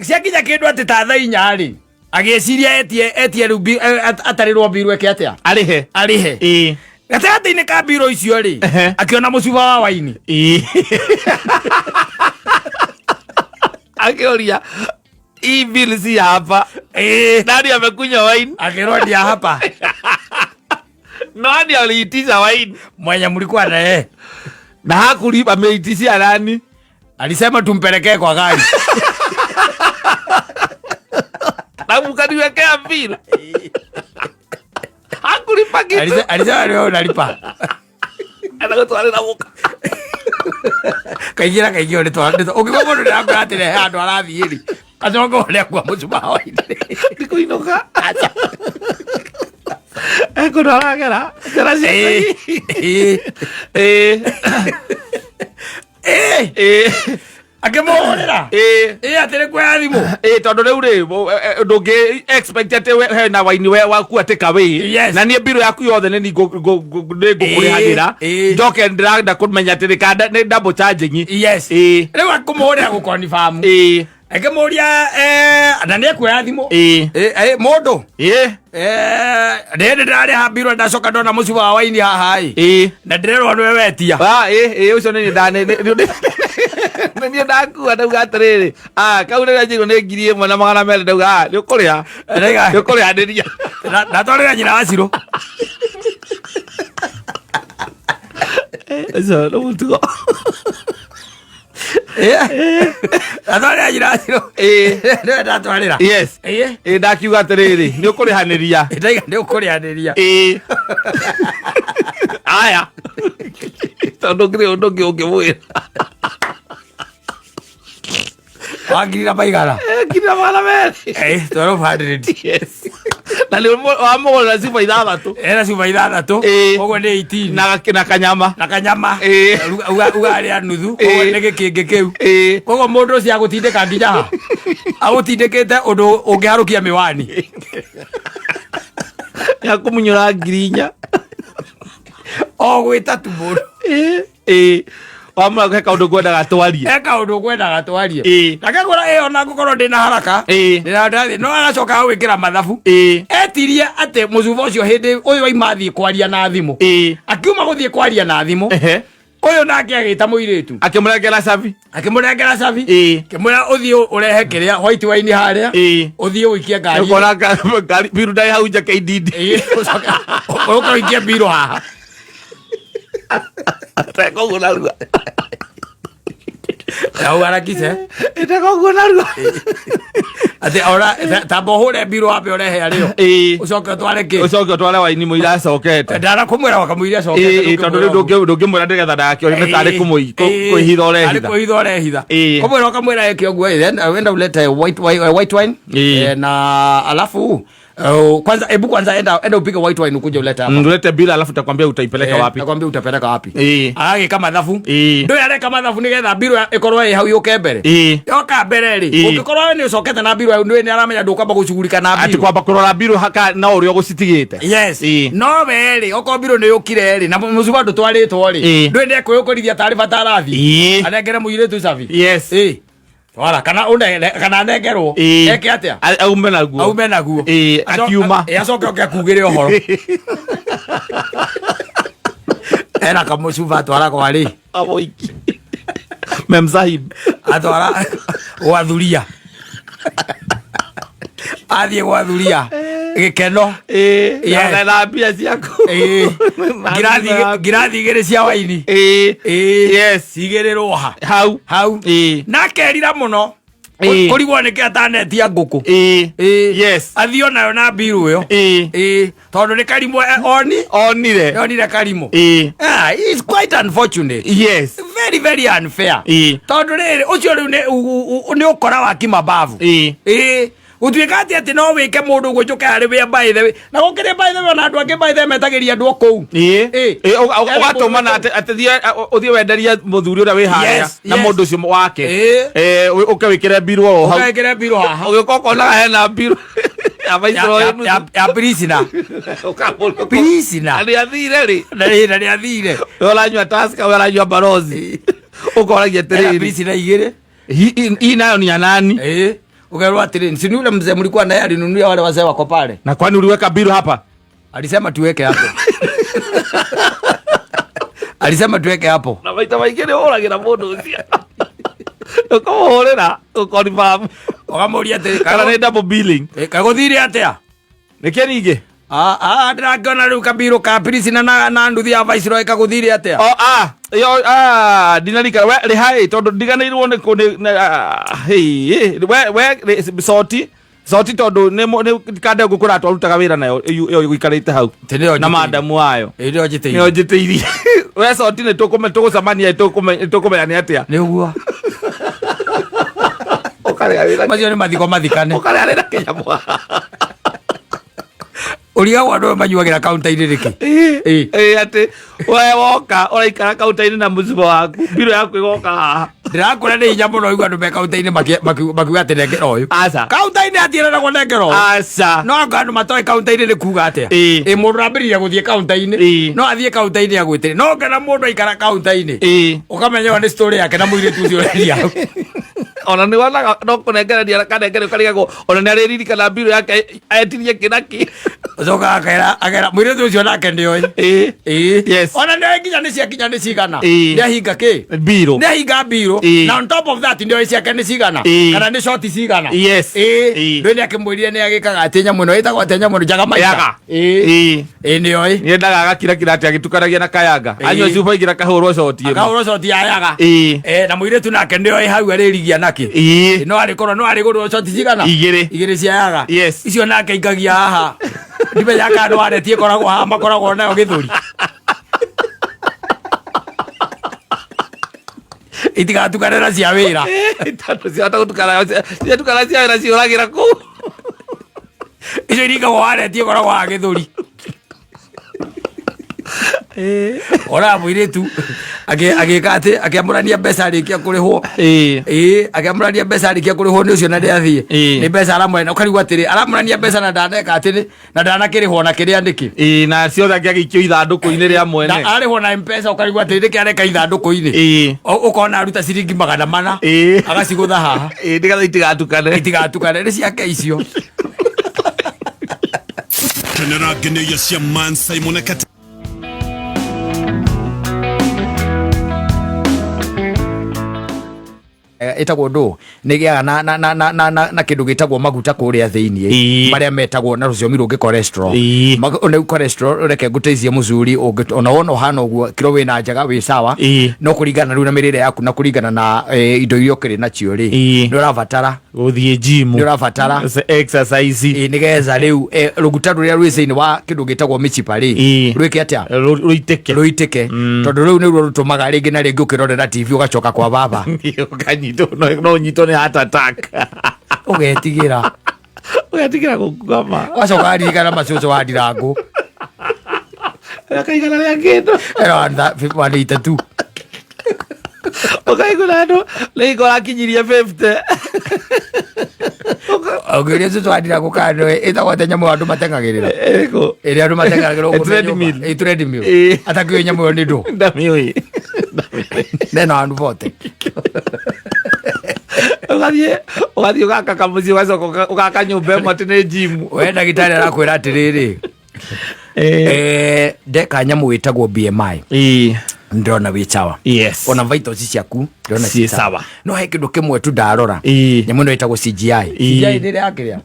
ciakinya kĩndũ atĩ ta thaa 4 rĩ, agĩciria etie rĩu atarĩrwo mbiru eke atĩa? Arĩhe. Arĩhe. Ĩĩ. Gatagatĩ-inĩ ka mbirũ icio rĩ, Ehe. akĩona mũcuba wa waini. Ĩĩ. Akĩũria, hii bill si ya hapa? Ĩĩ. Nani amekunywa wine? Akĩrwo ndia hapa. Nani aliitisha wine? Mwenye mlikuwa na yeye. Na hakulipa, ameitishia nani? Alisema tumpelekee kwa gari. Na mkaniwekea bill. Hakulipa kitu. Alisema ni wewe unalipa. Anagũtwarĩra mũka. Kaingĩ na kaingĩ nĩ ũngĩkorwo mũndũ ndĩrakwĩra atĩ he handũ arathiĩ rĩ, acoka ũrĩa akua mũcuba wa waini. Ndikũinũka. Ekũndũ aragera njĩra cia Ĩĩ. Ĩĩ. Ĩĩ. Ĩĩ. Akĩmũhũrĩra. Ĩĩ. Ĩĩ, atĩ nĩ kuoya thimũ. Ĩĩ, tondũ rĩu rĩ, ndũngĩ expect atĩ hena waini we waku atĩ kawĩ. Yes. Na niĩ mbirũ yaku yothe nĩ nĩ ngũkũrĩhagĩra. Ĩĩ. Njoke ndĩrenda kũmenya atĩ nĩ double charging. Yes. Ĩĩ. Rĩu akũmũhũrĩra gũkonfamu. Ĩĩ. Akĩmũria na nĩ ekuoya thimũ. Ĩĩ. Mũndũ Ĩĩ. Ndĩ ndĩrarĩha mbirũ, ndacoka ndona mũcuba wa waini haha ĩ, Ĩĩ. na ndĩrerwo nĩwe wetia. Ah, ĩĩ, ĩĩ, ũcio nĩ niĩ nĩ niĩ ndakua ndauga atĩrĩrĩ, ah, kau rĩrĩa njĩrwo nĩ 1200 ndauga, ah, nĩ ũkũrĩha. Ndaiga- Nĩ ũkũrĩhanĩria. Ndatwarĩra nyina wa Cirũ. Ũcio nĩ mũtugo. Ndatwarĩra nyina wa Cirũ. Ĩĩ. Nĩwe ndatwarĩra. Yes. Ĩĩ. Ĩĩ, ndakiuga atĩrĩrĩ, nĩ ũkũrĩhanĩria. Ndaiga nĩ ũkũrĩhanĩria. Ĩĩ. Aya. Tondũ ngĩrĩ ũndũ ũngĩ ũngĩmwĩra. Wa ngiri na maigana? 1200. 1200. Yes. Na nĩ wamũgũrĩra cuba 6. Ena cuba 6. Ĩĩ. Koguo nĩ 18. Na kanyama. Na kanyama. Ĩĩ. Ugarĩa nuthu, koguo Ĩĩ. nĩ gĩkĩngĩ kĩu. Ĩĩ. Koguo mũndũ ũcio agũtindĩka nginya ha agũtindĩkĩte ũndũ ũngĩharũkia mĩwani. Nĩakũmunyũra 4000. O gwĩta tu mũndũ. Ĩĩ. Ĩĩ. Wamũra he kaũndũ ngwendaga twarie. He kaũndũ ngwendaga twarie. Ĩĩ. Akegũra ĩyo na ngũkorwo ndĩna haraka. Ĩĩ. Ndĩna ndathiĩ no agacoka agwĩkĩra mathabu. Ĩĩ. Etirie atĩ mũcuba ũcio hĩndĩ ũyũ aima athiĩ kwaria na thimũ. Ĩĩ. Akiuma gũthiĩ kwaria na thimũ. Ehe. Ũyũ nake agĩta mũirĩtu. Akĩmũrengera cabi. Akĩmũnengera cabi. Ĩĩ. Akĩmwĩra ũthiĩ ũrehe kĩrĩa white wine harĩa. Ĩĩ. Ũthiĩ ũikie ngari. Ũkona ngari mbiru ndarĩ hau nja KDD. Ĩĩ, ũcoke ũke ũikie mbirũ haha. Teka ũguo narua. Na uharakishe. Teka ũguo narua. Atĩ ora tamba ũhũre mbirũ wambe ũrehe arĩo. Ĩĩ. Ũcoke ũtware kĩ? Ũcoke ũtware waini mũira acokete. Ndara kũmwĩra wakamũiria acokete. Ĩĩ, tondũ rĩu ndũngĩmwĩra nĩgetha ndagakĩone nĩ tarĩ kwĩhitha ũrehitha. Kwĩhitha ũrehitha. Ĩĩ. Kũmwĩra ũkamwĩra eke ũguo ĩ, then wenda ulete white wine. Ĩĩ. Na alafu kwanza hebu kwanza enda upige white wine ukuje ulete hapa. Ulete bila alafu takwambia utaipeleka wapi. Nakwambia utapeleka wapi. Ĩĩ. Agagĩka mathabu. Ĩĩ. Ndũĩ areka mathabu nĩgetha mbirũ ĩkorwo ĩ hau yũke mbere. Ĩĩ. Yoka mbere rĩ, Ĩĩ. ũngĩkorwo we nĩ ũcokete na mbirũ ndũĩ nĩ aramenya ndũkwamba gũcugurika na Atĩ mbirũ. kwamba kũrora mbirũ haka na ũrĩa ũgũcitigĩte. Yes. Ĩĩ. No we rĩ, okorwo mbirũ nĩ yũkire rĩ, na mũcuba ndũtwarĩtwo rĩ, Ĩĩ. ndũĩ nĩ ekwĩyũkũrithia tarĩ bata arathiĩ. Ĩĩ. Anengere mũirĩtu cabi. Yes. Ĩĩ. Twara kana ũnengere kana anengerwo. Ĩĩ. Eke atĩa? Aume naguo. Aume naguo. Ĩĩ, akiuma. Acoke oke akugĩre ũhoro. Ena kamũcuba atwara kwa rĩ? Amoiki. Memsahib. Atwara gwa thuria. Athiĩ gwa thuria. Gĩkeno. Ĩĩ. Yes. Na mbia ciaku. Ĩĩ. Ngirathi igĩrĩ cia waini. Ĩĩ. Ĩĩ. Yes. Cigĩrĩrwo ha. Hau. Hau. Ĩĩ. Na akerira mũno. Ĩĩ. Kũrigwo nĩkĩ atanetia ngũkũ. Ĩĩ. Ĩĩ. Yes. Athiĩ onayo na mbirũ ĩyo. Ĩĩ. Ĩĩ. Tondũ nĩ karimũ oni. Onire. Onire karimũ. Ĩĩ. Ah, it's quite unfortunate. Yes. Very very unfair. Ĩĩ. Tondũ rĩrĩ ũcio rĩu nĩ ũkora wa kimabavu. Ĩĩ. Ĩĩ. Gũtuĩka atĩ no wĩke mũndũ ũguo njũke harĩ wĩa by the way. Na gũkĩrĩ by the way ona andũ angĩ by the way metagĩria andũ o kũu. Ĩĩ. Ĩĩ. Ĩĩ, ũgatũmana atĩ ũthiĩ wenderie mũthuri ũrĩa wĩ harĩa Yes, na yes. mũndũ ũcio wake. Ĩĩ. Ĩĩ, ũke wĩkĩre mbirũ o hau. Ũgekĩre mbirũ haha. Ũgĩũka ũkonaga hena mbirũ. Ya Viceroy nuthu. Ya prisoner. Prisoner. Na nĩathire rĩ. Na nĩ athire. We ũranyua Tusker, we ũranyua Barozi. Ũkoragia Ena atĩrĩrĩ. prisoner igĩrĩ. Hii nayo ni ya nani? Ĩĩ. Ukerwo atĩrĩ, si ni yule mzee mlikuwa naye alinunulia wale wazee wako pale. Na kwani uliweka mbirũ hapa? Alisema tuweke hapo. Alisema tuweke hapo. Na maita maingĩ nĩ ũhũragĩra mũndũ ũcio. Ũkamũhũrĩra, ũkonfirm. Ũkamũria atĩrĩ, Kana nĩ double billing. Kagũthire atĩa? Nĩkĩ ningĩ? Ndĩrakĩona rĩu kabirũ ka prisoner na nduthi ya Viceroy kagũthire atĩa? O, ah, yo, ah, ndinarikana. We, rĩha ĩ, tondũ ndiganĩirwo nĩ kũ- nĩ- nĩ, ah, hĩ, we, rĩ, soti, soti tondũ nĩ kande ngũkũra twarutaga wĩra nayo, ĩyo ĩgũikarĩte hau. Tĩ nĩyo Na njĩtĩirie. madamu wayo. Ĩ, nĩyo njĩtĩirie. Nĩyo njĩtĩirie. We soti nĩ tũgũcemania, nĩ tũkũmenya nĩ atĩa. Nĩ ũguo. Ũkarĩa wĩra. Macio nĩ mathiko mathikane. Ũkarĩa wĩra kĩnyamũ. Ũrigagwo andũ aya manyuagĩra kaunta-inĩ nĩkĩ? Ĩĩ. Ĩĩ, atĩ we woka ũraikara kaunta-inĩ na mũcibo waku, mbirũ yaku ĩgoka haha. Ndĩrakũra nĩ hinya mũno igua andũ me kaunta-inĩ makiuga atĩ nengera ũyũ. Aca. Kaunta-inĩ atiĩragwo nengera ũyũ. Aca. No anga andũ matoĩ kaunta-inĩ nĩ kuga atĩa. Ĩĩ. Ĩ mũndũ ambĩrĩria gũthiĩ kaunta-inĩ. Ĩĩ. No athiĩ kaunta-inĩ agwĩtĩre. No ngena mũndũ aikara kaunta-inĩ. Ĩĩ. Ũkamenya ĩyo nĩ story yake na mũirĩtu ũcio ũrendia hau. Ona nĩ wonaga no kũnengereria kanengere ũkarigagwo ona nĩ arĩririkana mbirũ yake etirie kĩ na kĩ. Ũcokaga akera mũirĩtu ũcio nake nĩoĩ. Ĩĩ. Ĩĩ. Yes. Ona nĩoĩ nginya nĩ ciakinya nĩ cigana. Ĩĩ. Nĩ ahinga kĩ? Mbirũ. Nĩ ahinga mbirũ. Ĩĩ. Na on top of that nĩoĩ ciake nĩ cigana. Ĩĩ. Kana nĩ shoti cigana. Yes. Ĩĩ. Ĩĩ. Ndũĩ nĩ akĩmwĩrire nĩ agĩkaga atĩ nyamũ ĩno ĩtagwo atĩa nyamũ ĩno Jagamaita. Yaga. Ĩĩ. Ĩĩ. Ĩĩ nĩoĩ. Nĩendaga agakirakira atĩ agĩtukanagia na kayanga. Ĩĩ. Anyua cuba igĩrĩ akahũrwo coti ĩmwe. Akahũrwo coti ya yaga. Ĩĩ. Na mũirĩtu nake nĩoĩ hau arĩrigia nakĩ. Ĩĩ. No arĩkorwo no arĩgũrwo coti cigana? Igĩrĩ. Igĩrĩ cia yaga. Yes. Icio nake aikagia haha. Ndimenya kana no aretie ĩkoragwo haha makoragwo nayo gĩthũri. Itigatukane na cia wĩra. Tondũ ciahota gũtukana ciatukana cia wĩra ciũragĩra kũu. Icio iringagwo wareti ĩkoragwo haha gĩthũri. Ona mũirĩtu agĩka atĩ akĩamũrania mbeca arĩkia kũrĩhwo. Ĩĩ. Ĩĩ, akĩamũrania mbeca arĩkia kũrĩhwo nĩ ũcio na ndĩathiĩ. Ĩĩ. Nĩ mbeca aramwena ũkarigwo atĩrĩ aramũrania mbeca na ndaneka atĩ na ndanakĩrĩhwo na kĩrĩa nĩkĩ. Ĩĩ, na ciothe angĩagĩikio ithandũkũ-inĩ rĩa mwene. Na arĩhwo na mpesa ũkarigwo atĩrĩ nĩkĩ areka ithandũkũ-inĩ. Ĩĩ. Ũkona aruta ciringi 400 Ĩĩ. agacigũtha haha. Ĩĩ, nĩgetha itigatukane. Itigatukane nĩ ciake icio. Kenera ngenyo cia Man Simon na Kate. Nĩ ĩtagwo ndũ, nĩ ĩgĩaga na kĩndũ gĩtagwo maguta kũrĩa thĩinĩ marĩa metagwo na rũthiomi rũngĩ cholesterol. Rĩu cholesterol, reke ngũteithie mũcuri, ona wona ũhana ũguo kiro wĩna njega, wĩ sawa, no kũringana rĩu na mĩrĩre yaku na kũringana na indo iria ũkĩrĩ nacio rĩ, nĩ ũrabatara gũthiĩ gym. Nĩ ũrabatara exercise. Nĩgetha rĩu rũguta rũrĩa rwĩ thĩinĩ wa kĩndũ gĩtagwo mĩchipa rĩ, rwĩke atĩa? Rũitĩke. Rũitĩke, tondũ rĩu nĩruo rũtũmaga rĩngĩ na rĩngĩ ũkĩrorera TV ũgacoka kwa baba. Ũkanyitwo, no ũnyitwo nĩ heart attack. Ũgetigĩra. Ũgetigĩra gũkuama. Ũgacoka waririkana macũcũ wa ndirangũ. Akaigana rĩa kĩndũ. Ero 182. Ũkaigua andũ rĩngĩ ũrakinyirie 50. Ũngĩũria cũcũ wa ndirangũ kana nĩwe ĩtagwo atĩa nyamũ ĩyo andũ mateng'agĩrĩra? Ĩrĩkũ? Ĩrĩa andũ mateng'agĩrĩra gũkũ me Treadmill. nyũmba. Ĩ, treadmill. Ĩ. Atakĩũĩ nyamũ ĩyo nĩ ndũ. Ndamĩũĩ. Nena 140. Ũgathiĩ ũgaka kamũciĩ, ũgacoka ũgaka nyũmba ĩmwe atĩ nĩ gym. We ndagĩtarĩ arakwĩra atĩrĩrĩ, ndeka nyamũ ĩtagwo BMI, ndĩrona wĩ sawa. Ona vitals ciaku ndĩrona Ciĩ ciĩ sawa. No he kĩndũ kĩmwe tu ndarora, nyamũ ĩno ĩtagwo CGI. CGI nĩ ĩrĩa yakĩrĩa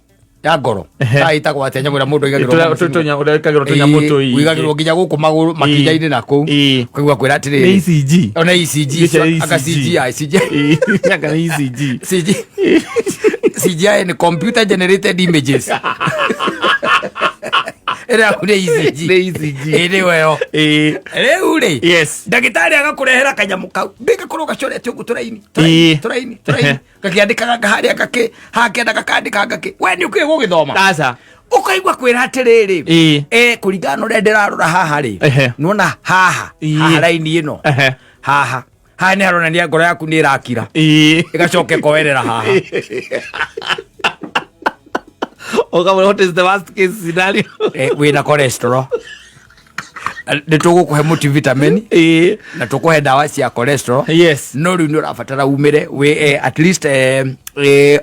ya ngoro. Ta ĩtagwo atĩa nyamũ ĩrĩa mũndũ aigagĩrwo mũciĩ? Ũrĩa ĩkagĩrwo tũnyamũ tũingĩ. Ũigagĩrwo nginya gũkũ magũrũ makinya-inĩ na kũu. Ũkaigua kwĩra atĩrĩrĩ, Nĩ ECG. Ona ECG. Gĩce ECG. Aka CGI, CGI. Aka nĩ ECG. CG CGI nĩ computer generated images. Ĩrĩa yaku nĩ ECG. Nĩ ECG. Ĩ, nĩyo ĩyo. Rĩu rĩ, ndagĩtarĩ agakũrehera kanyamũ kau, ndĩgakorwo gacorete ũguo tũraini tũraini, tũraini tũraini, gakĩandĩkaga harĩa gakĩ hakĩenda gakandĩka gakĩ, we nĩ ũkĩũĩ gũgĩthoma. Aca. Ũkaigua kwĩra atĩrĩrĩ, kũringana na ũrĩa ndĩrarora haha rĩ, nĩwona haha, haha raini ĩno, haha haha nĩ haronania ngoro yaku nĩ ĩrakira, ĩgacoka ĩkoerera haha. Ũkamwĩra, "What is the worst case scenario?" Wĩna cholesterol, nĩ tũgũkũhe multivitamin na tũkũhe ndawa cia cholesterol. No rĩu nĩ ũrabatara umĩre wĩ at least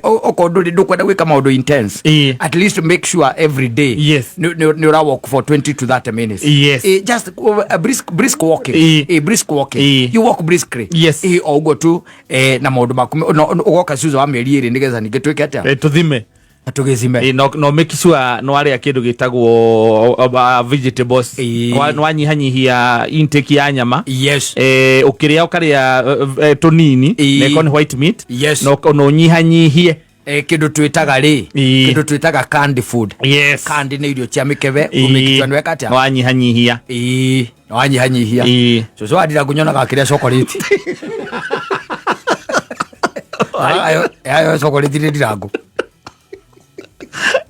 okorwo ndũrĩ ndũkwenda gwĩka maũndũ intense, at least make sure every day nĩ ũra walk for 20 to 30 minutes. Just brisk walking. Brisk walking. You walk briskly. O ũguo tu, na maũndũ maku ũgoka cuza wa mĩeri 2 nĩgetha ningĩ twĩke atĩa? Tũthime. Tũgĩcime. No make sure no arĩa kĩndũ gĩtagwo vegetables. Nwanyihanyihia intake ya nyama. Ũkĩrĩa ũkarĩa tũnini, na ĩkorwo nĩ white meat. No ũnyihanyihie. Kĩndũ twĩtaga rĩ, kĩndũ twĩtaga canned food. Canned nĩ irio cia mĩkebe. Ũmĩkitua nĩweka atĩa? Nwanyihanyihia. Ĩĩ, nĩwanyihanyihia. Cũcũ wa ndirangu nyonaga akĩrĩa chocolate. Ayo chocolate nĩ ndirangu.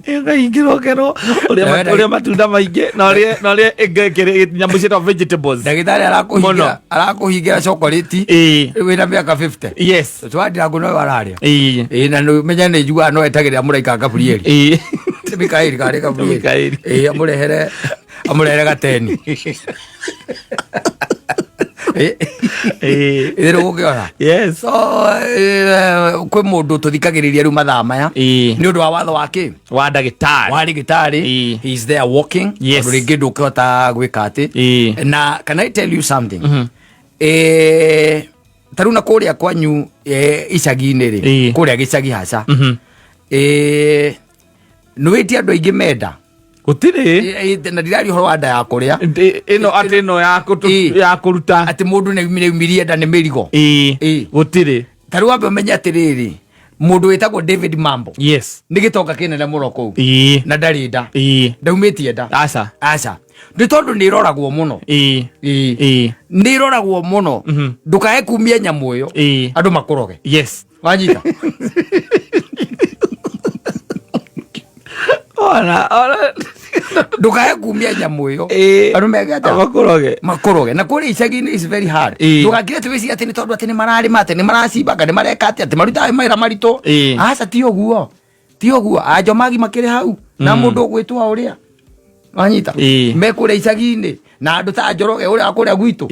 Ũkaingĩra ũkerwo ũrĩa matunda maingĩ na ũrĩa nyamũ ciĩtagwo vegetables. Ndagĩtarĩ arakũhingĩra, arakũhingĩra chocolate wĩna mĩaka 50. Cũcũ wa ndirangu nowe ararĩa. Ĩĩ, na nĩ menya nĩ njiguaga no etagĩrĩra mũraika Gabrieli. Ti Mikaeli karĩ Gabrieli? Mikaeli. Ĩĩ, amũrehere gateni. Ĩrĩ gũkĩona. So kwĩ mũndũ tũthikagĩrĩria rĩu mathaa maya nĩ ũndũ wa watho wa kĩ? Wa ndagĩtarĩ. Wa ndagĩtarĩ. He is there walking. Tondũ rĩngĩ ndũkĩhota gwĩka atĩ. Na can I tell you something? Ta rĩu na kũrĩa kwanyu, icagi-inĩ rĩ, kũrĩa gĩcagi haca, nĩ wĩtie andũ aingĩ menda? Gũtirĩ. Na ndiraria ũhoro wa nda ya kũrĩa. Ĩno atĩ ĩno ya ya kũruta. Atĩ mũndũ nĩ aumirie nda nĩ mĩrigo. Gũtirĩ. Ta rĩu wambe ũmenye atĩrĩrĩ, mũndũ wĩtagwo David Mambo nĩ gĩtonga kĩnene mũno kũu, na ndarĩ nda. Ndaumĩtie nda. Aca. Aca, nĩ tondũ nĩ ĩroragwo mũno. Nĩ ĩroragwo mũno. Ndũkae kumia nyamũ ĩyo, andũ makũroge. Wanyita? Ona Ndũkae kumia nyamũ ĩyo, andũ meke atĩa? Makũroge. Makũroge. Na kũrĩa icagi-inĩ is very hard. Ndũgakire atĩ wĩcirie atĩ nĩ tondũ atĩ nĩ mararĩma, atĩ nĩ maracimbanga, nĩ mareka atĩ marutaga mawĩra maritũ. Aca, ti ũguo, ti ũguo. Anjomagi makĩrĩ hau na mũndũ ũgwĩtwa ũrĩa wanyita, me kũrĩa icagi-inĩ na andũ ta Njoroge ũrĩa wa kũrĩa gwitũ.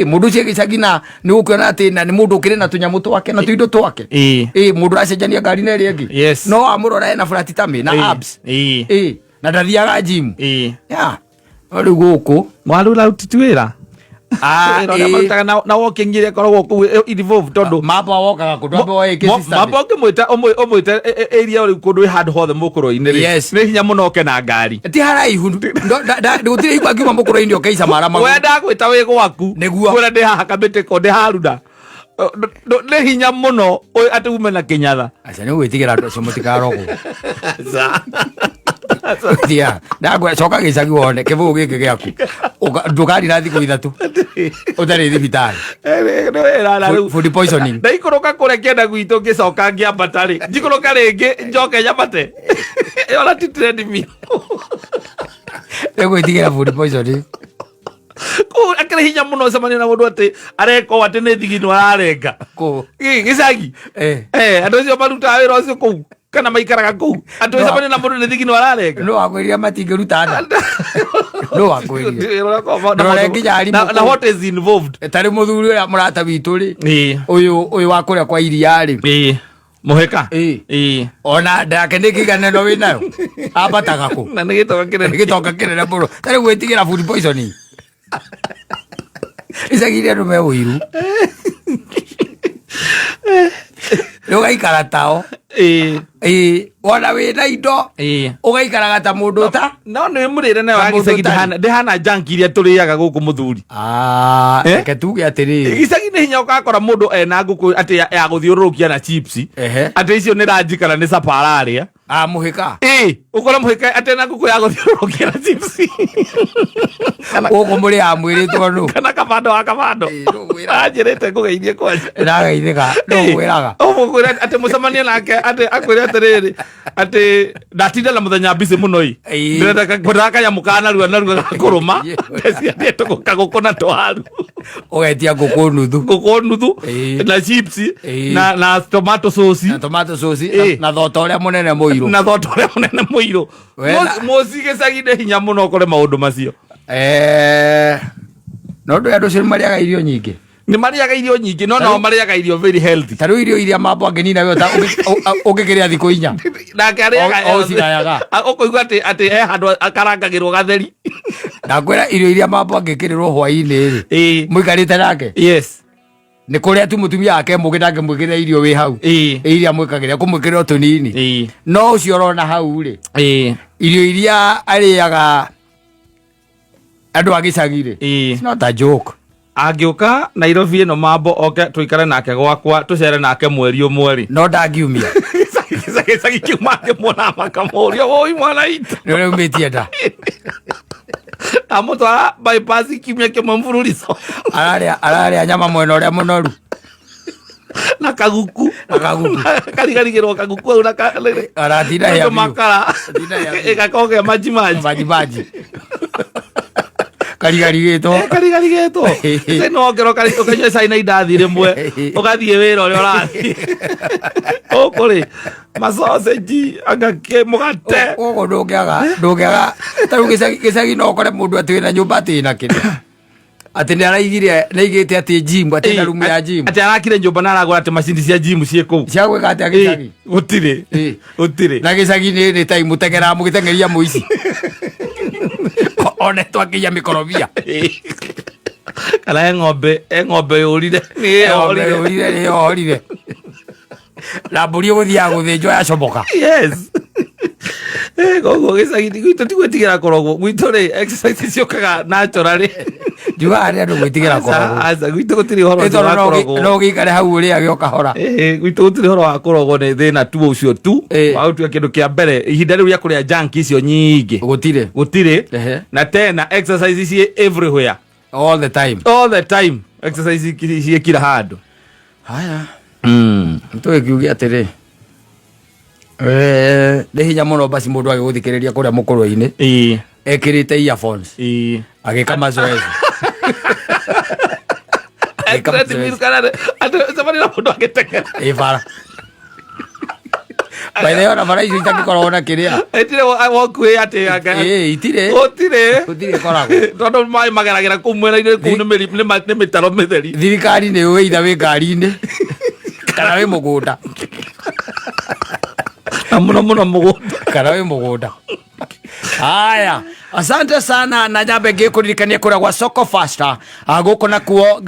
Mũndũ ũcio gĩcagi na nĩ ũkuona atĩ na nĩ mũndũ ũkĩrĩ na tũnyamũ twake na tũindo twake. Mũndũ ũracenjania ngari na ĩrĩa ĩngĩ. No amũrora ena flat tummy na abs. Na ndathiaga gym. Yeah. No rĩu gũkũ Mwarura titi wĩra. Ah, Wĩra ũrĩa ĩĩ. marutaga na walking iria ĩkoragwo kũu involved tondũ Mambo wokaga kũndũ ambe woe case study. mambo ũngĩmwĩta ũmwĩte area rĩu kũndũ ĩ handũ hothe mũkũrũ-inĩ rĩ Yes. nĩ hinya mũno oke na ngari. Ti haraihu. Gũtirĩ hingo angiuma mũkũrũ-inĩ ũkeica mara We magũrũ. ndagwĩta wĩ gwaku. Nĩguo. Kwĩra ndĩ haha kamĩtĩko ndĩ haruna. Nĩ hinya mũno atĩ ume na kĩnyatha. Aca nĩ gwĩtigĩra andũ acio mũtikarogwo. Thia, ndagwĩra coka gĩcagi wone kĩbũgũ gĩkĩ gĩaku. Ndũkarira thikũ 3 ũtarĩ thibitarĩ. Food poisoning. Ndaikũrũka kũrĩa kĩenda gwitũ ngĩcoka ngĩambata rĩ njikũrũka rĩngĩ njoke nyambate ona ti treadmill. Nĩ gwĩtigĩra food poisoning. Kũu akĩrĩ hinya mũno ũcemanie na mũndũ atĩ areka ũũ atĩ nĩ thigino ararenga. Kũ? Gĩcagi. Eh. Andũ acio marutaga wĩra ũcio kũu kana maikaraga kũu atĩ ũcemanie na mũndũ nĩ thigino ararenga. No wakwĩrire matingĩruta nda. No wakwĩrire. Ndũrore nginya arimũ Na kũu. what is involved? Tarĩ mũthuri ũrĩa mũrata witũ rĩ. Ĩĩ. Ũyũ wa kũrĩa kwa iria rĩ. Ĩĩ. Mũhĩka? Ĩĩ. Ĩĩ. Ona nda yake nĩ kĩiganano wĩ nayo. Ambataga kũ? Na nĩ gĩtonga kĩnene. Nĩ gĩtonga kĩnene mũno. Tarĩ gwĩtigĩra food poisoning. Icagi-inĩ andũ me ũiru. Rĩu ũgaikara tao. Ĩĩ. Ĩĩ. Wona wĩna indo. Ĩĩ. Ũgaikaraga ta mũndũ ta. No nĩ mũrĩre nayo Ta ya mũndũ gĩcagi ũtarĩ. ndĩhana junk iria tũrĩaga gũkũ mũthuri. Ah, Eh? reke tuge atĩrĩrĩ. Gĩcagi nĩ hinya ũgakora mũndũ ena ngũkũ atĩ ya gũthiũrũrũkia na chips. Ehe. Atĩ icio nĩ ranji kana nĩ supper ararĩa. Ah, mũhĩka. Ĩĩ, ũkore mũhĩka atĩ ena ngũkũ ya gũthiũrũrũkia na chips. Gũkũ mũrĩaga mwĩrĩtwo nũ? Kana kabando wa kabando. Ĩĩ, nũ ngwĩraga. Anjĩrĩte ngũgeithie kwanja. Ndĩrageithĩka, nũ ngwĩraga. Ũmũkwĩra atĩ mũcemanie nake atĩ akwĩre atĩrĩrĩ atĩ ndatinda na mũthenya busy mũno ĩ. Ĩĩ. Ndĩrenda ngwendaga kanyamũ ka narua narua ga kũrũma. Ndeciria kagũkũ na twaru. Ũgetia ngũkũ nuthu. Ngũkũ nuthu Ĩĩ. na chips Ĩĩ. na tomato sauce. Na tomato sauce Ĩĩ. na thota ũrĩa mũnene mũirũ. Na thota ũrĩa mũnene mũirũ. We na- Mũci gĩcagi nĩ hinya mũno ũkore maũndũ macio. No ndũĩ andũ acio nĩ marĩaga irio nyingĩ. Nĩ marĩaga irio nyingĩ no nao marĩaga irio very healthy. Ta rĩu irio iria mambo angĩnina we ũngĩkĩrĩa thikũ 4. Nake arĩaga O cigayaga. Ũkũigua atĩ he handũ akarangagĩrwo gatheri. Ndakwĩra irio iria mambo angĩkĩrĩrwo hwaĩ-inĩ rĩ. Ĩĩ. Mũikarĩte nake. Yes. Nĩ kũrĩa tu mũtumia wake mũgĩ ndangĩmwĩkĩrĩra irio wĩ hau. Ĩĩ. Iria mwĩkagĩrĩra kũmwĩkĩrĩra o tũnini. Ĩĩ. No ũcio ũrona hau rĩ. Ĩĩ. Irio iria arĩaga andũ a gĩcagi rĩ. Ĩĩ. It's not a joke. Angĩũka Nairobi ĩno mambo oke tũikare nake gwakwa tũcere nake mweri ũmwe rĩ. No ndangiumia. Gĩcagi kĩu mangĩmuona makamũria woi mwana itũ. Nĩ ũrĩa umĩtie nda. Amũtwara bypass kiumia kĩmwe mfululizo. Ararĩa nyama mwena ũrĩa mũnoru. Na kaguku. Na kaguku. Karigarigĩrwo kaguku hau na Aratinda hĩa biũ. makara. Aratinda hĩa biũ. Ĩgakogĩa maji maji. Maji maji. Karigarigĩtwo. Karigarigĩtwo. Ĩno wongerwo ũkanyua cai na indathi rĩmwe. Ũgathiĩ wĩra ũrĩa ũrathiĩ. Gũkũ rĩ, masoseji, anga kĩ, mũgate. Gũkũ ndũngĩaga. Ta rĩu gĩcagi no ũkore mũndũ atĩ wĩna nyũmba atĩ ĩna kĩrĩa. Atĩ nĩ araigire, nĩ aigĩte atĩ gym, atĩ ena room ya gym. Atĩ arakire nyũmba na aragũra atĩ macini cia gym ciĩ kũu. Cia gwĩka atĩa gĩcagi? Gũtirĩ. Ĩĩ. Gũtirĩ. Na gĩcagi nĩ time mũteng'eraga mũgĩteng'eria mũici. One twakĩiya mĩkorobia. Kana he ng'ombe yũrire. Nĩ Ng'ombe yũrire. yũrire, nĩ yorire. Na mbũri ĩgũthiaga gũthĩnjwo yacomoka. Yes. Koguo gĩcagi gwitũ ti gwĩtigĩra kũrogwo. Gwitũ rĩ, exercise ciũkaga naturally. Njugaga nĩ andũ gwĩtigĩra kũrogwo. Aca, gwitũ gũtirĩ ũhoro Ĩ ũcio tondũ wa kũrogwo. no ũgĩikare hau ũrĩage o kahora. Gwitũ gũtirĩ ũhoro wa kũrogwo nĩ thĩna tu ũcio tu. Ĩ. Wa gũtua kĩndũ kĩa mbere, ihinda rĩu rĩa kũrĩa junk icio nyingĩ. Gũtirĩ. Gũtirĩ. Ehe. Na tena exercise ciĩ everywhere. All the time. All the time. Exercise ciĩ kila handũ. Haya. Tũgĩkiuge atĩrĩ. Nĩ hinya mũno basi mũndũ agĩgũthikĩrĩria kũrĩa mũkũrwe-inĩ. Ĩĩ. Ekĩrĩte earphones. Ĩĩ. Agĩka mazoezi. Agĩka Treadmill mazoezi. kana atĩ ũcemanie na mũndũ agĩteng'era. Ĩ bara. By the way, ona bara icio itangĩkorwo na kĩrĩa. Itirĩ walkway atĩ anga- Ĩ, itirĩ. Gũtirĩ. Gũtirĩ ĩkoragwo. Tondũ maĩ mageragĩra kũu mwena-inĩ kũu nĩ mĩtaro mĩtheri. Thirikari nĩ ũĩ either wĩ ngari-inĩ kana wĩ mũgũnda. Na mũno mũno mũgũnda. Kana wĩ mũgũnda. Haya. Asante sana, na nyambe ngĩkũririkania kũrĩa gwa Soko Faster, gũkũ nakuo.